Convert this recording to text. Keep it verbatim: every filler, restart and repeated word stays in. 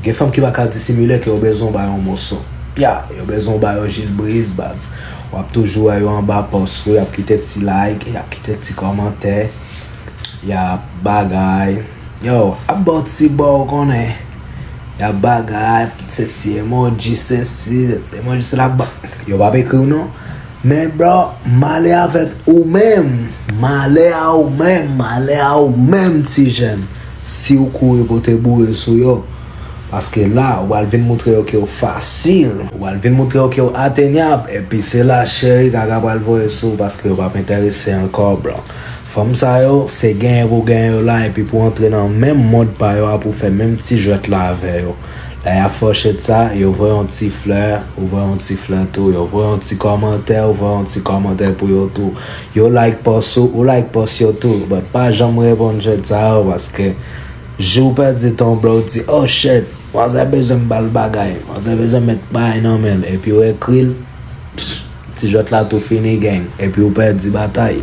Gen fanm ki pa ka disimile ke yo bezwen w ba yo yon moso. Ya, yo bezwen w ba yo Gilbrise, baz. W ap toujou wè yo anba pòs ou, y ap kite ti like, y ap kite ti kòmantè. Y ap bagay. Yo, ap ba w ti bò, ou konnen. Y ap bagay, se ti emoji, se si, se ti emoji, se la, ba-, yo p ap ekri w non. Men, bro, malè avèk ou menm. Malè a ou menm, malè a ou menm, ti jèn. Si w kouri pou te boure sou yo. Paske la, ou pral vin moutre yo ke w fasil. Ou pral vin moutre yo ke w atenyab. Epi se la, cheri, Gaga pral voye sou ou paske yo p ap enterese ankò, bro. Fanm sa yo, se genyen pou genyen yo la, epi pou antre nan menm mond pa yo a, pou fè menm ti jwèt la avè yo. Lè y ap fè w chat sa, yo voye yon ti flè, ou voye yon ti flè tou, yo voye yon ti kòmantè, ou voye yon ti kòmantè pou yo tou. Yo like pòs ou, ou like pòs yo tou. But pa janm reponn chat sa yo, paske jou w pèdi tan w, bro, w di, oh shit, manzè bezwen m ba l bagay, manzè bezwen m met bagay nan men l, epi w ekri l, pss, ti jwèt la tou fini, gang, epi w pèdi batay.